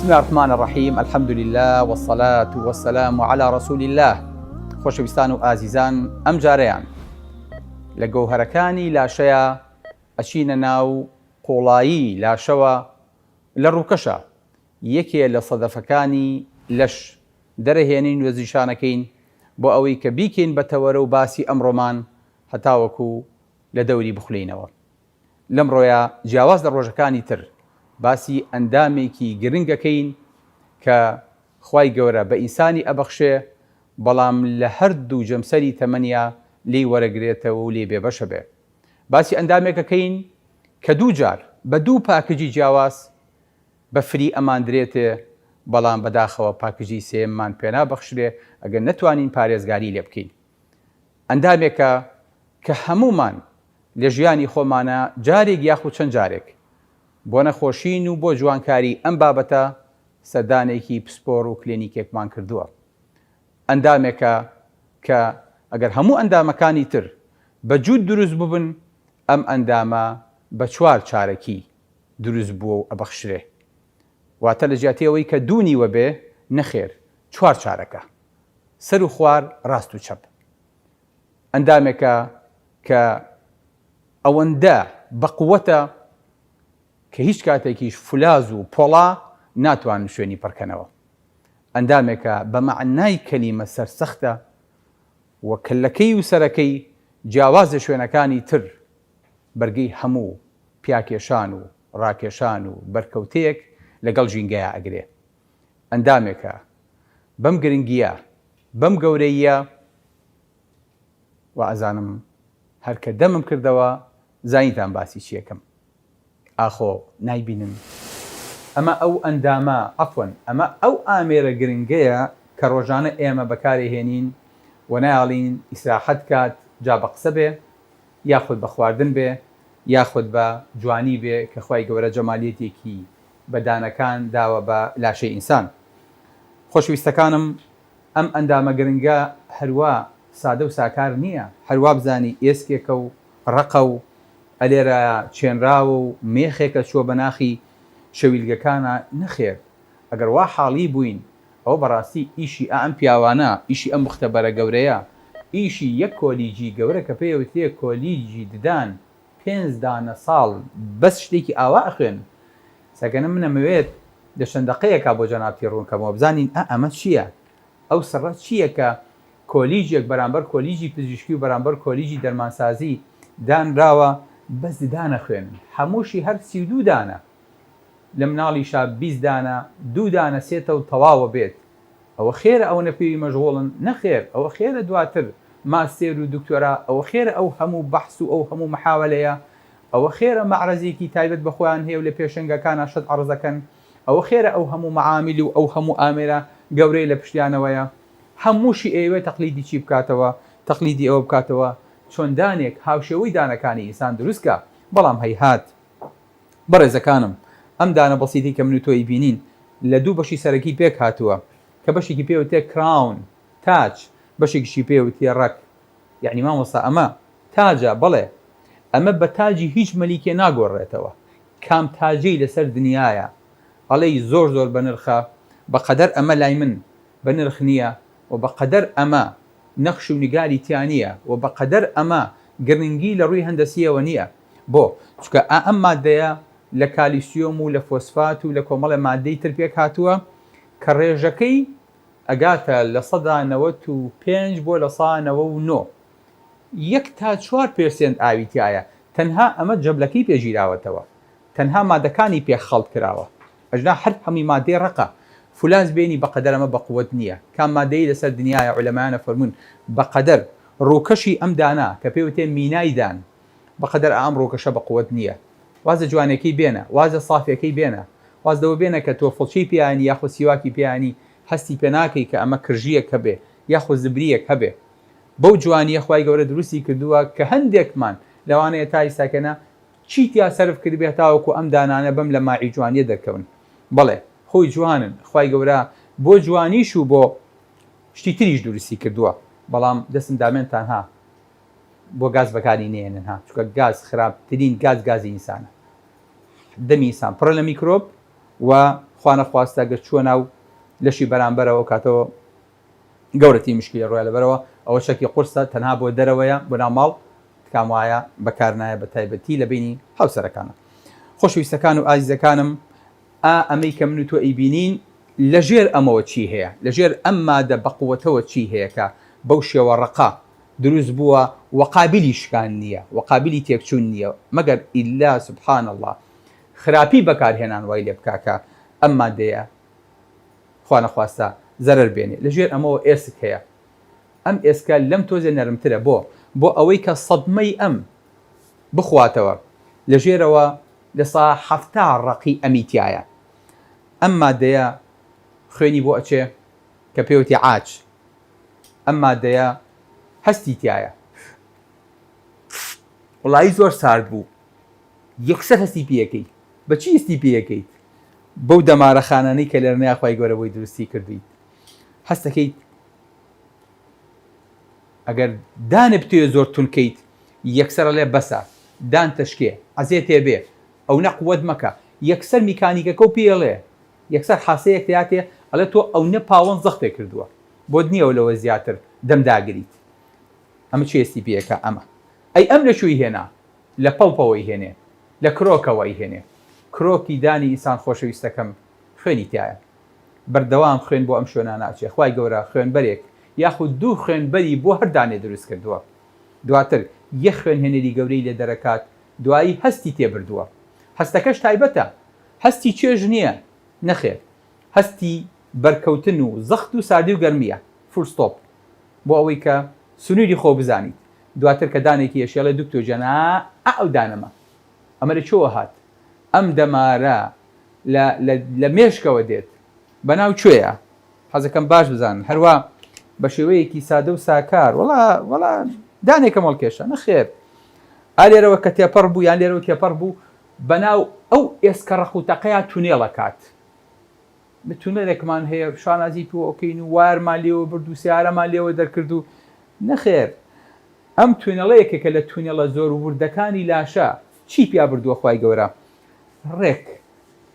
بسم الله الرحمن الرحیم الحمد لله والصلاة والسلام على رسول الله خۆشەویستان و ئازیزان ئەم جارەیان لە گەوهەرەکانی لاشەیە ئەچینە ناو قوڵایی لاشەوە لە ڕووکەشە یەکێ لە سەدەفەکانی لەش دەرەهێنین وەزیشانەکەین بۆ ئەوەی کە بیکەین بە تەوەرە و باسی ئەمڕۆمان هەتاوەکو لە دەوری بخولێینەوە. لەمڕۆیا جیاواز لە ڕۆژەکانی تر باسی ئەندامێکی گرنگ ئەکەین کە خوای گەورە بە ئینسانی ئەبەخشێ بەڵام لە هەردوو جەمسەری تەمەنیا لێی وەرەگرێتەوە و لێی بێبەش ئەبێ. باسی ئەندامێک ئەکەین کە دوو جار بە دوو پاکجی جیاواز بە free ئەماندرێتێ بەڵام بەداخەوە پاکجی سێیەممان پێنابەخشرێ ئەگەر نەتوانین پارێزگاری لێ بکەین. ئەندامێکە کە هەموومان لە ژیانی خۆمانا جارێک یاخود چەند جارێک بۆ نەخۆشین و بۆ جوانکاری ئەم بابەتە سەردانێکی پسپۆر و کلێنیکێکمان کردووە. ئەندامێکە کە ئەگەر هەموو ئەندامەکانی تر بە جووت دروست ببن ئەم ئەندامە بە چوار چارەکی دروست بووە و ئەبەخشرێ. واتە لە جیاتی ئەوەی کە دوو نیوە بێ نەخێر چوار چارەکە. سەر و خوار ڕاست و چەپ. ئەندامێکە کە ئەوەندە بەقوەتە کە هیچ کاتێکیش فولاز و پۆڵا ناتوانن شوێنی پڕکەنەوە. ئەندامێکە بە مەعنای کەلیمە سەرسەختە و کەللەکەی و سەرەکەی جیاواز لە شوێنەکانی تر بەرگەی هەموو پیاکێشان و ڕاکێشان و بەرکەوتەیەک لەگەڵ ژینگەیا ئەگرێ. ئەندامێکە بەم گرنگییە، بەم گەورەییە، وا ئەزانم هەر کە دەمم کردەوە زانیتان باسی چی ئەکەم. ئاخۆ نایبینن؟ ئەمە ئەو ئەندامە، عەفوەن، ئەمە ئەو ئامێرە گرنگەیە کە ڕۆژانە ئێمە بەکارێ هێنین و نایەڵین ئیسراحەت کات، جا بە قسە بێ، یاخود بە خواردن بێ، یاخود بە جوانی بێ کە خوای گەورە جەمالیەتێکی بە دانەکان داوە بە لاشەی ئینسان. خۆشەویستەکانم ئەم ئەندامە گرنگە هەروا سادە و ساکار نییە، هەر وابزانی ئێسکێکە و ڕەقە و ئەلێرایە چێنراوە و مێخێکە چووە بە ناخی شەویلگەکانا، نەخێر ئەگەر وا حاڵی بووین ئەوە بەڕاستی ئیشی ئا ئەم پیاوانە، ئیشی ئەم موختەبەرە گەورەیە، ئیشی یەک کۆلیجی گەورە کە پێی ئەوترێ کۆلیجی ددان پێنج دانە ساڵ بەس شتێکی ئاوا ئەخوێنن سەگەنە من ئەمەوێت لە چەند دەقەیەکا بۆ جەنابتی ڕوون کەمەوە بزانین ئا ئەمە چییە ئەو سڕە چییە کە کۆلیجێک بەرامبەر کۆلیجی پزیشکی و بەرامبەر کۆلیجی دەرمانسازی دانراوە بەس ددان ئەخوێنن هەمووشی هەر 32 دانە لە مناڵیشا 20 دانە دوو دانە سێتە و تەواوە بێت ئەوە خێرە ئەوەنە پێوی مەشغوڵن؟ نەخێر، ئەوە خێرە دواتر ماستێر و دکتۆرا، ئەوە خێرە ئەو هەموو بەحس و ئەو هەموو محاوەلەیە، ئەوە خێرە مەعرەزێکی تایبەت بە خۆیان هەیە و لە پێشەنگەکانا شت عەڕز ئەکەن، ئەوە خێرە ئەو هەموو مەعامیل و ئەو هەموو ئامێرە گەورەیە لە پشتیانەوەیە. هەمووشی ئەیەوێ تەقلیدی چی بکاتەوە؟ تەقلیدی ئەوە بکاتەوە چۆن دانێک هاوشێوەی دانەکانی ئینسان دروست کا، بەڵام هەیهات. بەڕێزەکانم ئەم دانە بەسیتەی کە من و تۆ ئەیبینین لە دوو بەشی سەرەکی پێک هاتووە کە بەشێکی پێ وترێ crown، تاج، بەشێکیشی پێ وترێ ڕەگ. یەعنی مامۆستا ئەمە تاجە؟ بەڵێ ئەمە بە تاجی هیچ مەلیکێ ناگۆڕرێتەوە. کام تاجەی لەسەر دنیایە ئەڵێی زۆر زۆر بەنرخە بە قەدەر ئەمە لای من بەنرخ نییە و بە قەدەر ئەمە نەخش و نیگاری تیا نییە و بە قەدەر ئەمە گرنگی لە ڕووی هەندەسییەوە نییە. بۆ؟ چونکە ئا ئەم ماددەیە لە کالیسیۆم و لە فۆسفات و لە کۆمەڵێ ماددەی تر پێک هاتووە کە ڕێژەکەی ئەگاتە 95% بۆ 99% یەک تا چوار percent ئاوی تیایە تەنها ئەمە جەبلەکەی پێ گیراوەتەوە تەنها مادەکانی پێ خەڵت کراوە ئەجنا هەر هەمووی مادەی ڕەقە فولاز بێنی بەقەدەر ئەمە بەقوەت نیە کام مادەی لەسەر دنیایە عولەمایان ئەفەرموون بەقەدەر ڕووکەشی ئەم دانە کە پێی وتێ مینای دان بەقەدەر ئەم ڕووکەشە بەقوەت نیە واز لە جوانێکەی بێنە واز لە سافیەکەی بێنە واز لەوە بێنە کە تۆ فڵچەی پێیانی یاخود سیواکی پێیانی هەستی پێ ناکەی کە ئەمە کرژیەک هەبێ یاخود زبریەک هەبێ بەو جوانیە خوای گەورە دروستی کردووە کە هەندێکمان لەوانەیە تا ئیستاکەنە چی تیا سەرف کردبێ هەتاوەکو ئەم دانانە بەم لەماعی جوانیە دەرکەون بەڵێ خۆی جوانن خوای گەورە بۆ جوانیش و بۆ شتی تریش دروستی کردووە بەڵام دەستم دامێنتان ها بۆ گاز بەکاری نێنن ها چونکە گاز خراپترین گاز گازی ئینسانە دەمی ئینسان پڕە لە میکرۆب. و خوانەخواستە گەر چووە ناو لەشی بەرامبەرەوە ئەو کاتەوە گەورەترین مشکیلە ڕوویە لەبەرەوە ئەوە چەکی قورسە تەنها بۆ دەرەوەیە بۆ ناو ماڵ تکام وایە بەکار نایە بە تایبەتی لە بینی هاوسەرەکانە خۆشەویستەکان و ئازیزەکانم ئا ئەمەی کە من و تۆ ئەیبینین لە ژێر ئەمەوە چی هەیە لە ژێر ئەم مادە بەقوەتەوە چی هەیە کە بەو شێوە ڕەقە دروست بووە و قابلی شکان نییە و قابلی تێکچوون نییە مەگەر ئیلا سبحان اللە خراپی بەکارهێنان وای لێ بکا کە ئەم مادەیە خوا نەخواستە زەرەر بێنێ. لە ژێر ئەمەوە ئێسک هەیە. ئەم ئێسکە لەم تۆزێ نەرمترە. بۆ؟ بۆ ئەوەی کە سەدمەی ئەم بخواتەوە. لە ژێرەوە 70% ڕەقی ئەمی تیایە. ئەم مادەیە خوێنی بۆ ئەچێ کە پێوتی عاج. ئەم مادەیە هەستی تیایە. وەڵایی زۆر سارد بوو. یەکسەر هەستی پێ ئەکەیت. بە چی هەستی پێ ئەکەیت؟ بەو دەمارە خانانەی کە لێرنەیا خوای گەورە بۆی دروستی کردوویت. هەست ئەکەیت ئەگەر دانێ بتەوێ زۆر توند کەیت یەکسەر ئەڵێ بەسە دان تەشکێ عەزێتێ بێ ئەونە قوەت مەکە یەکسەر میکانیکەکەو پێ ئەڵێ یەکسەر حاسەیەک تیاتێ ئەڵێ تۆ ئەونە پاوەن زەختێ کردووە بۆت نییە لەوە زیاتر دەم داگریت ئەمە چی هەستی پێ ئەکا ئەمە ئەی ئەم لە کوێی هێنا لە pulp ەوە ئەیهێنێ لە کرۆکەوە ئەیهێنێ کرۆکی دانی ئینسان خۆشەویستەکەم خوێنی تیایە بەردەوام خوێن بۆ ئەم شوێنانە ئەچێ خوای گەورە خوێنبەرێک یاخود دوو خوێنبەری بۆ هەر دانێ دروست کردووە دواتر یەک خوێنهێنەری گەورەی لێ دەرەکات دوایی هەستی تێ بردووە هەستەکەش تایبەتە هەستی چێژ نییە نەخێر هەستی بەرکەوتن و زەخت و ساردی و گەرمییە full stop بۆ ئەوەی کە سنوری خۆ بزانیت دواتر کە دانێکی ئەشێڵێ دکتۆر گیان ئا ئا ئەو دانەمە ئەمە لە کوێوە هات ئەم دەمارە لە لە لە مێشکەوە دێت بەناو کوێیە حەزەکەم باش بزانن هەروا بە شێوەیەکی سادە و ساکار وەڵا وەڵا دانێکم هەڵکێشا نەخێر ئا لێرەوە کە تێپەڕ بوو یان لێرەوە تێپەڕ بوو بەناو ئەو ئێسکە ڕەق و تەقەیا تونێڵەکات تونێلێکمان هەیە شانازی پێوە ئەکەین و وایەرمان لێوە برد و سەیارەمان لێوە دەرکرد و نەخێر ئەم تونێڵە یەکێکە لە تونێڵە زۆر وردەکانی لاشە چی پیا بردووە خوای گەورە ڕێک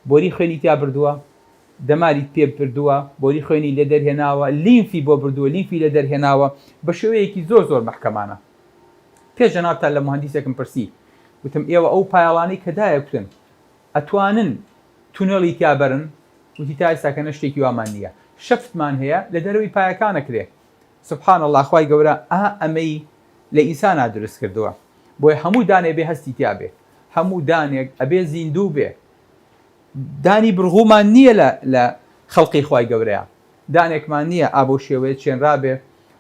بۆری خوێنی تیا بردووە دەماری پێ بردووە بۆری خوێنی لێ دەرهێناوە لیمفی بۆ بردووە لیمفی لێ دەرهێناوە بە شێوەیەکی زۆر زۆر مەحکەمانە پێش جەنابتان لە موهەندیسێکم پرسی وتم ئێوە ئەو پایەڵانەی کە دایەکوتن ئەتوانن تونێڵی تیا بەرن؟ وتی تا ئێستا کە نە شتێکی وامان نییە shaft مان هەیە لە دەرەوەی پایەکان ئەکرێ سبحان اللە خوای گەورە ئا ئەمەی لە ئینسانا دروست کردووە بۆیە هەموو دانێ بێ هەستی تیا بێ هەموو دانێک ئەبێ زیندوو بێ دانی برغومان نییە لە لە خەڵقی خوای گەورەیە دانێکمان نییە ئا بەو شێوەیە چێنرابێ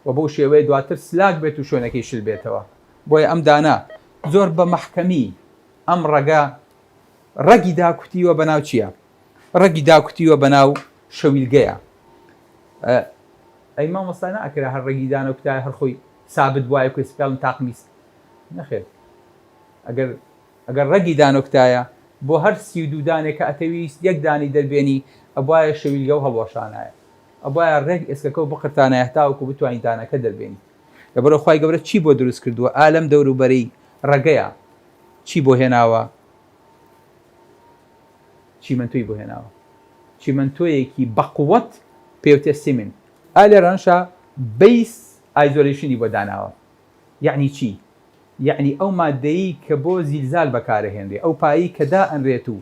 و بەو شێوەیە دواتر سلاک بێت و شوێنەکەی شل بێتەوە بۆیە ئەم دانە زۆر بە مەحکەمی ئەم ڕەگە ڕەگی داکوتیوە بەناو چییە؟ ڕەگی داکوتیوە بەناو شەویلگەیە. ئەی مامۆستا ناکرا هەر ڕەگی دانەکوتایە هەر خۆی سابت بوایە کوێ سپێڵن تاقمی نەخێر ئەگەر ئەگەر ڕەگی دانەکوتایە بۆ هەر 32 دانێک کە ئەتەویست یەک دانی دەربێنی ئەبوایە شەویلگە و هەڵوەشانایە ئەبوایە ڕێک ئێسکەکە و بقرتانایە هەتاوەکو بتوانی دانەکە دەربێنیت لەبەرئەوە خوای گەورە چی بۆ دروست کردووە ئا لەم دەوروبەرەی ڕەگەیە چی بۆ هێناوە؟ چیمەنتۆی بۆ هێناوە. چیمەنتۆیەکی بەقوەت پێوتێ cement. ئا لێرەشا base isolation ی بۆ داناوە. یەعنی چی؟ یەعنی ئەو ماددەیەی کە بۆ زیلزال بەکارەهێنرێ، ئەو پایەی کە دائەنرێت و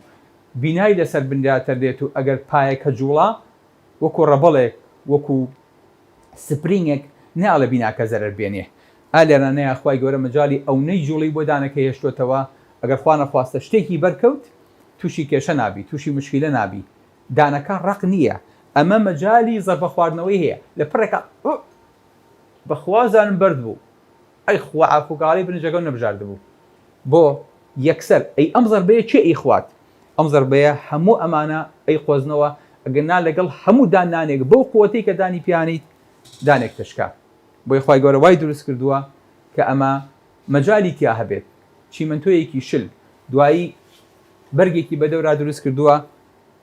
بینای لەسەر بنیاتەنرێت و ئەگەر پایەکە جوڵا وەکو ڕەبەڵێک، وەکو spring ێک نایەڵێ بیناکە زەرەر بێنێ. ئا لێرانەیا خوای گەورە مەجالی ئەونەی جوڵەی بۆ دانەکە هێشتۆتەوە ئەگەر خوا نەخواستە شتێکی بەرکەوت توشی کێشە نابی توشی موشکیلە نابی دانەکە ڕەق نیە ئەمە مەجالی زەربە خواردنەوەی هەیە لە پڕێکا ئۆ بەخوا زانم بەرد بوو ئەی خوا عافوکاڵی برنجەکەم نەبژاردبوو بۆ یەکسەر ئەی ئەم زەربەیە کێ ئەیخوات ئەم زەربەیە هەموو ئەمانە ئەیقۆزنەوە ئەگەر نا لەگەڵ هەموو دان نانێک بەو قوەتەی کە دانی پیانیت دانێک تشکا بۆیە خوای گەورە وای دروست کردووە کە ئەمە مەجالی تیا هەبێت چیمەنتۆیەکی شل دوایی بەرگێکی بەدەورا دروست کردووە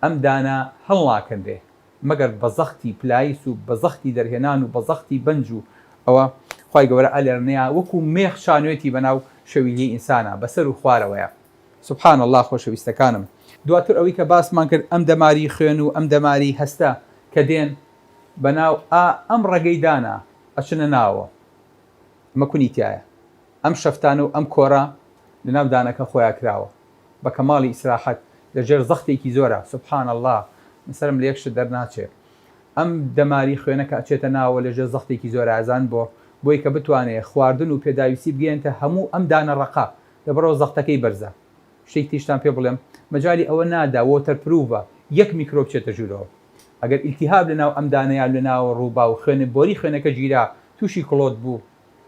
ئەم دانە هەڵناکەنرێ مەگەر بە زەختی پلایس و بە زەختی دەرهێنان و بە زەختی بەنج و ئەوە خوای گەورە ئەلێرنەیا وەکو مێخ چانوێتی بەناو شەویلگەی ئینسانا بەسەر و خوارەوەیە. سبحان اللە خۆشەویستەکانم. دواتر ئەوەی کە باسمان کرد ئەم دەماری خوێن و ئەم دەماری هەستە کە دێن بەناو ئا ئەم ڕەگەی دانا ئەچنە ناوەوە ئەمە کونی تیایە ئەم شەفتانە و ئەم کۆرە لەناو دانەکە خۆیا کراوە بە کەماڵی ئیسراحەت لە ژێر زەختێکی زۆرا سبحان اللە من سەرم لە یەک شت دەرناچێ ئەم دەماری خوێنە کە ئەچێتە ناوەوە لە ژێر زەختێکی زۆرا ئەزان بۆ؟ بۆی کە بتوانێ خواردن و پێداویستی بگەیەنتە هەموو ئەم دانە ڕەقە لەبەرئەوە زەختەکەی بەرزە شتێکی تریشتان پێ بڵێم مەجالی ئەوە نادا water proof ە یەک میکرۆب بچێتە ژوورەوە ئەگەر ئیلتیهاب لەناو ئەم دانەیا لەناوە ڕووبا و خوێن بۆری خوێنەکە گیرا تووشی clot بوو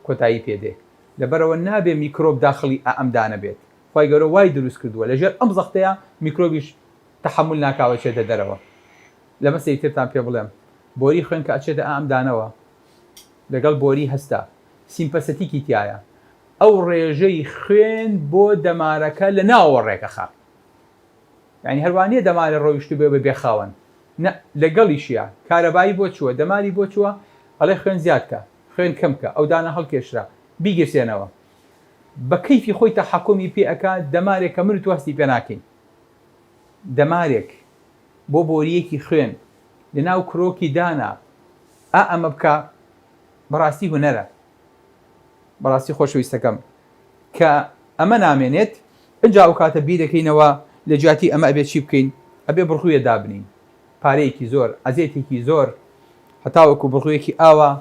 کۆتایی پێ دێ لەبەرئەوە نابێ میکرۆب داخڵی ئە ئەم دانە بێت خوای گەورە وای دروست کردووە لەژێر ئەم زەختەیا میکرۆبیش تەحەمول ناکا و ئەچێتە دەرەوە لەمە سەیرترتان پێ بڵێم بۆری خوێن کە ئەچێتە ئە ئەم دانەوە لەگەڵ بۆری هەستە sympathetic ی تیایە ئەو ڕێژەی خوێن بۆ دەمارەکە لە ناوەوە ڕێکەخا یانی هەروا نیە دەمارێ ڕۆیشتبێ بە بێ خاوەن نە لەگەڵیشیا کارەبایی بۆ چووە دەماری بۆ چووە ئەڵێ خوێن زیاد کە خوێن کەم کە ئەو دانە هەڵکێشرا بیگرسێنەوە بە کەیفی خۆی تەحەکومی پێ ئەکا دەمارێک کە من و تۆ هەستی پێ ناکەین دەمارێک بۆ بۆرییەکی خوێن لەناو کرۆکی دانا ئا ئەمە بکا بەڕاستی هونەرە بەڕاستی خۆشەویستەکەم کە ئەمە نامێنێت ئنجا ئەو کاتە بیرەکەینەوە لە جیاتی ئەمە ئەبێ چی بکەین ئەبێ بڕغویە دابنین پارەیەکی زۆر ئەزێتێکی زۆر هەتاوەکو بڕغویەکی ئاوا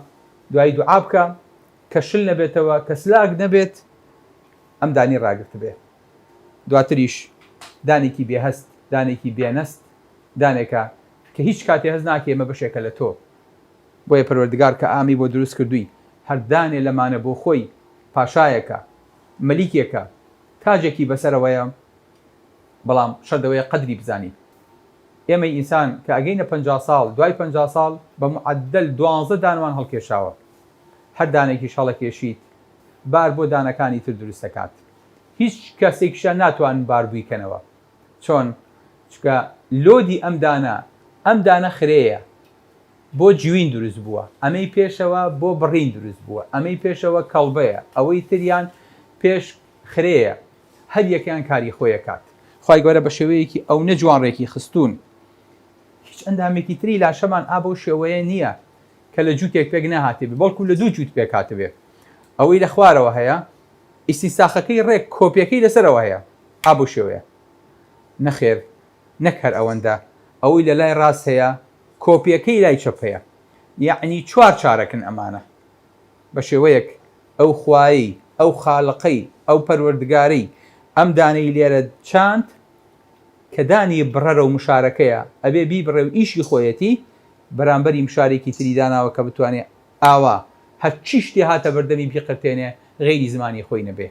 دوایی دوعا بکە کە شل نەبێتەوە کە سلاک نەبێت ئەم دانی ڕاگرتبێ دواتریش دانێکی بێهەست دانێکی بێنەست دانێکە کە هیچ کاتێ هەست ناکەی ئەمە بەشێکە لە تۆ بۆیە پەروەردگار کە ئامی بۆ دروست کردووی هەر دانێ لەمانە بۆ خۆی پاشایەکە، مەلیکێکە، تاجێکی بەسەرەوەیە، بەڵام شەرت ئەوەیە قەدری بزانی. ئێمەی ئینسان کە ئەگەینە 50 ساڵ، دوای 50 ساڵ بە معەدەل دوانزە دانمان هەڵکێشاوە. هەر دانێکیش هەڵەکێشیت بار بۆ دانەکانی تر دروست دەکات. هیچ کەسێکیشیان ناتوانن باربووی کەنەوە. چۆن؟ چونکە load ی ئەم دانە، ئەم دانە خرێیە. بۆ جوین دروست بووە، ئەمەی پێشەوە بۆ بڕین دروست بووە، ئەمەی پێشەوە کەڵبەیە، ئەوەی تریان پێش خرێیە، هەر یەکەیان کاری خۆی ئەکات. خوای گەورە بە شێوەیەکی ئەونە جوان ڕێکی خستوون، هیچ ئەندامێکی تری لاشەمان ئا بەو شێوەیە نییە کە لە جووتێک پێک نەهاتبێ، بەڵکو لە دوو جووت پێک هاتبێ. ئەوەی لە خوارەوە هەیە، ئیستینساخەکەی ڕێک کۆپیەکەی لەسەرەوە هەیە، ئا بەو شێوەیە. نەخێر نەک هەر ئەوەندە، ئەوەی لە لای ڕاست هەیە، کۆپیەکەی لای چەپ هەیە یەعنی چوار چارەکن ئەمانە بە شێوەیەک ئەو خوایەی ئەو خالقەی ئەو پەروەردگارەی ئەم دانەی لێرە چاند کە دانی بڕەرە و مشارەکەیە ئەبێ بیبڕێ و ئیشی خۆیەتی بەرامبەری مشارێکی تری داناوە کە بتوانێ ئاوا هەرچی شتێ هاتە بەردەمی بیقرتێنێ غەیری زمانی خۆی نەبێ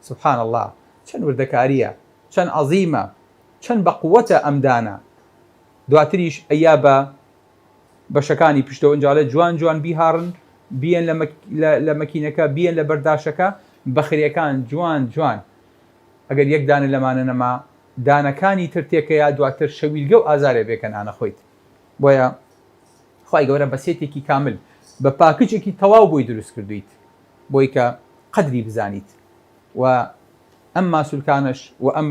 سبحان اللە چەند وردەکاریە چەند عەزیمە چەند بەقوەتە ئەم دانە دواتریش ئەیا بە بەشەکانی پشتەوە ئینجا ئەڵێ جوان جوان بیهاڕن بیەن لە لە مەکینەکە بیەن لە بەرداشەکە بەخرێکان جوان جوان ئەگەر یەک دانە لەمانە نەما دانەکانی تر تێکەیا دواتر شەویلگە و ئازارێ بێ کە نانە خۆیت بۆیە خوای گەورە بە سێتێکی کامل بە پاکجێکی تەواو بۆی دروست کردویت بۆی کە قەدری بزانیت و ئەم ماسولکانەش و ئەم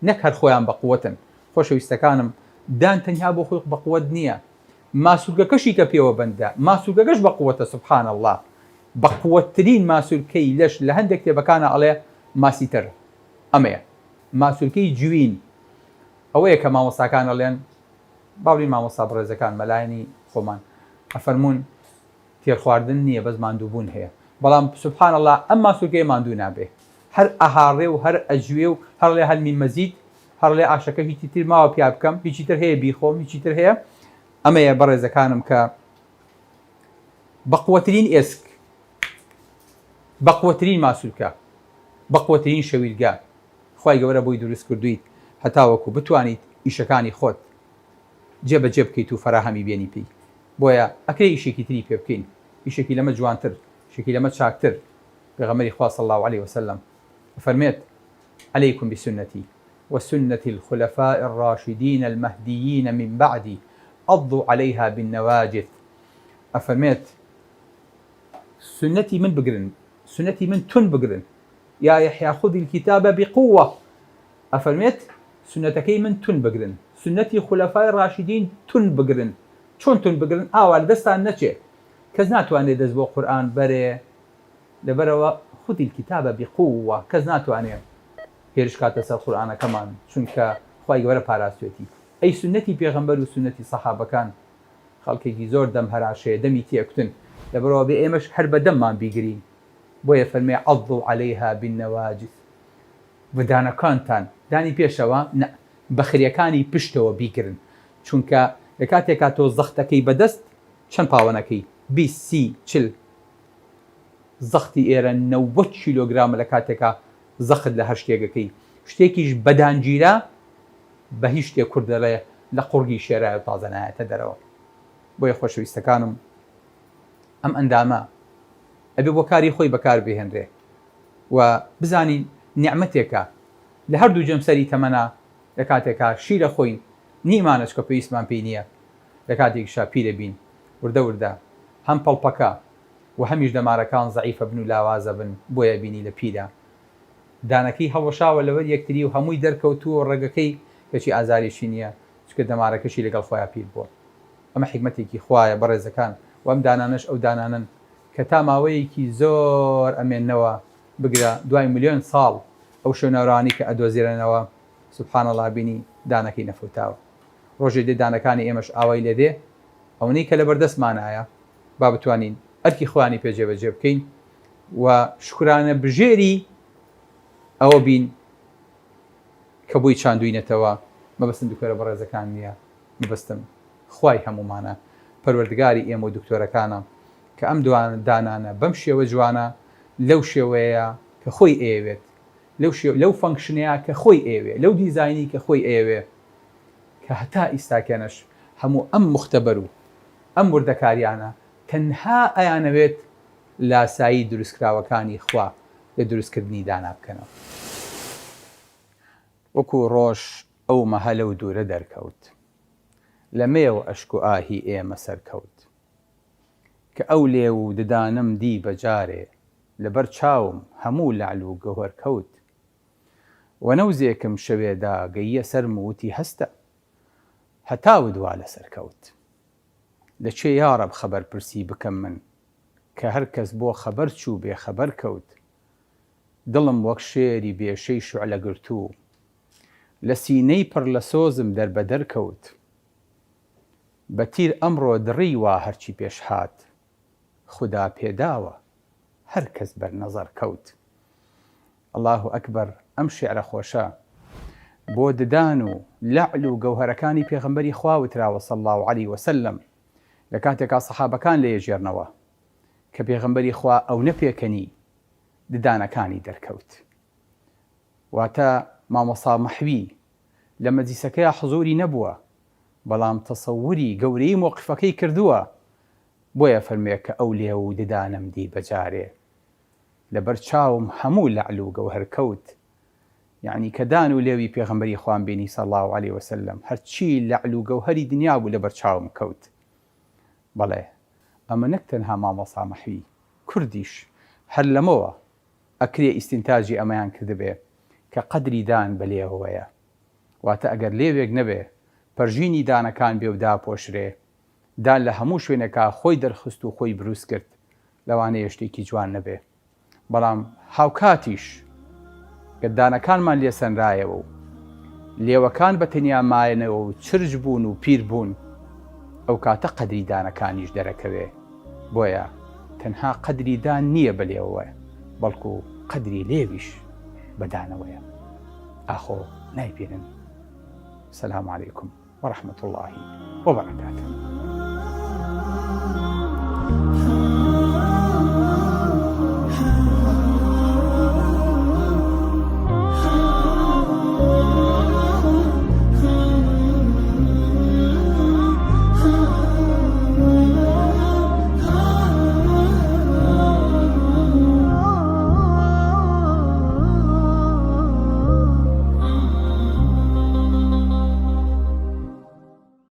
نەک هەر خۆیان بەقوەتن خۆشەویستەکانم دان تەنها بۆ خۆی بەقوەت نییە ماسولکەکەشی کە پێوە بەندە ماسولکەکەش بەقوەتە سبحان اللە بەقوەتترین ماسولکەی لەش لە هەندێک کتێبەکانە ئەڵێ masseter ئەمەیە ماسولکەی جوین ئەوەیە کە مامۆستاکان ئەڵێن با بڵێین مامۆستا بەڕێزەکان مەلایانی خۆمان ئەفەرموون تێرخواردن نییە بەس ماندووبوون هەیە بەڵام سبحان اللە ئەم ماسولکەیە ماندوو نابێ هەر ئەهاڕێ و هەر ئەجوێ و هەر ئەڵێ هل من مزید هەر ئەڵێ ئاشەکە هیچی تر ماوە پیا بکەم هیچی تر هەیە بیخۆم هیچی تر هەیە ئەمەیە بەڕێزەکانم کە بەقوەترین ئێسک بەقوەترین ماسولکە بەقوەترین شەویلگە خوای گەورە بۆی دروست کردوویت هەتاوەکو بتوانیت ئیشەکانی خۆت جێ بەجێ بکەیت و فەراهەمی بێنی پێی بۆیە ئەکرێ ئیشێکی تری پێ بکەین ئیشێکی لەمە جوانتر ئیشێکی لەمە چاکتر پێغەمبەری خوا صلی اللە علیە وسلم ئەفەرموێت، علیکم بسنتی وسنة الخلفاء الراشدین المهدیین من بعدی عضوا علیها بالنواجذ ئەفەرموێت، سوننەتی من بگرن، سوننەتی من توند بگرن، یا یحیی خذ الکتاب بقوە. ئەفەرمێت سوننەتەکەی من توند بگرن، سوننەتی خولەفای ڕاشیدین توند بگرن، چۆن توند بگرن؟ ئاوا لە دەستتان نەچێ، کەس ناتوانێ دەست بۆ قورئان بەرێ، لەبەرئەوە خذ الکتاب بقوە، کەس ناتوانێ هێرش کاتە سەر قورئانەکەمان، چونکە خوای گەورە پاراستوێتی. ئەی سوننەتی پێغەمبەر و سوننەتی سەحابەکان؟ خەڵکێکی زۆر دەم هەراشەیە، دەمی تێکوتن، لەبەرئەوە بێ ئێمەش هەر بە دەممان بیگرین، بۆیە فەرمووی عضوا علیها بالنواجذ، بە دانەکانتان، دانی پێشەوە نا، بە خرێکانی پشتەوە بیگرن، چونکە لە کاتێکا تۆ زەختەکەی بە دەست چەند پاوەنەکەی، 20، 30، 40، زەختی ئێرە 90 کیلۆگرامە لە کاتێکا زەخت لە هەر شتێکەکەی، شتێکیش بە دان گیرا بە هیچ شتێک کورد دەڵێ لە قوڕگی شێرایە و تازە نایەتە دەرەوە. بۆیە خۆشەویستەکانم ئەم ئەندامە ئەبێ بۆ کاری خۆی بەکار بهێنرێ و بزانین نیعمەتێکە لە هەردوو جەمسەری تەمەنا لە کاتێکا شیر ئەخۆین نیمانە چکە پێویستمان پێی نییە لە کاتێکیشا پیرە بین وردە وردە هەم پەڵپەکە و هەمیش دەمارەکان زەعیفە بن و لاوازە بن بۆیە بینی لە پیرە دانەکەی هەڵوەشاوە لەبەر یەکتری و هەمووی دەرکەوتووە و ڕەگەکەی کەچی ئازارێکی نییە چونکە دەمارەکەشی لەگەڵ خۆیا پیر بووە ئەمە حیکمەتێکی خوایە بەڕێزەکان و ئەم دانانەش ئەو دانانەن کە تا ماوەیەکی زۆر ئەمێننەوە بگرە دوای ملیۆن ساڵ ئەو شوێنەوارانەی کە ئەدۆزرێنەوە سبحان اللە بینی دانەکەی نەفەوتاوە ڕۆژێ دێ دانەکانی ئێمەش ئاوای لێ دێ ئەونەی کە لەبەردەستمانایە با بتوانین ئەرکی خۆیانی پێ جێبەجێ بکەین و شوکرانە بژێری ئەوە بین کە بۆی چاندوینەتەوە مەبەستم دکتۆرە بەڕێزەکان نییە مەبەستم خوای هەموومانە پەروەردگاری ئێمە و دکتۆرەکانە کە ئەم دانانە بەم شێوە جوانە لەو شێوەیە کە خۆی ئەیەوێت لەو شێ لەو function ەیە کە خۆی ئەیەوێ لەو دیزاینی کە خۆی ئەیەوێ کە هەتا ئیستاکێنەش هەموو ئەم موختەبەر و ئەم وردەکاریانە تەنها ئەیانەوێت لاسایی دروستکراوەکانی خوا لە دروستکردنی دانا بکەنەوە. وەکو ڕۆژ ئەو مەهە لەو دوورە دەرکەوت. لە مێو ئەشک و ئاهی ئێمە سەرکەوت. کە ئەو لێو و ددانەم دی بە جارێ لە بەر چاوم هەموو لەعل و گەوهەر کەوت. وەنەوزێکم شەوێ دا گەییە سەرم و وتی هەستە. هەتاوت وا لە سەر کەوت. لە کێ یاڕەب خەبەر پرسی بکەم من کە هەر کەس بۆ خەبەر چوو بێ خەبەر کەوت. دڵم وەک شێری بێشەی شوعلە گرتوو لە سینەی پڕ لە سۆزم دەربەدەر کەوت. بە تیر ئەمڕۆ دڕی وا هەرچی پێش هات خودا پێداوە هەر کەس بەر نەزەر کەوت. اللە اکبر ئەم شیعرە خۆشە بۆ ددان و لەعل و گەوهەرەکانی پێغەمبەری خوا وتراوە صلی اللە علیە وسلم لە کاتێکا سەحابەکان لێیەگێڕنەوە کە پێغەمبەری خوا ئەونە پێکەنی ددانەکانی دەرکەوت واتە مامۆستا مەحوی لە مەجلیسەکەیا حزوری نەبووە بەڵام تەسەوری گەورەیی مۆقفەکەی کردووە بۆیە فەرموێ کە ئەو لێو و ددانەم دی بەجارێ لەبەر چاوم هەموو لەعل و گەوهەر کەوت یەعنی کە دان و لێوی پێغەمبەری خوام بینی صلی اللە علیە وسلم هەرچی لەعل و گەوهەری دنیا بوو لەبەر چاوم کەوت بەڵێ ئەمە نەک تەنها مامۆستا مەحوی کوردیش هەر لەمەوە ئەکرێ ئیستینتاجی ئەمەیان کردبێ کە قەدری دان بە لێوەوەیە واتە ئەگەر لێوێک نەبێ پەرژینی دانەکان بێ و داپۆشرێ دان لە هەموو شوێنێکا خۆی دەرخست و خۆی بروست کرد لەوانەیە شتێکی جوان نەبێ بەڵام هاوکاتیش گەر دانەکانمان لێ سەنرایەوە و لێوەکان بە تەنیا مایەنەوە و چرچ بوون و پیر بوون ئەو کاتە قەدری دانەکانیش دەرەکەوێ بۆیە تەنها قەدری دان نییە بە لێوەوە بەڵکو قەدری لێویش بە دانەوەیە ئاخۆ نایبینن سلام علیکم ورحمة اللە وبرکاته.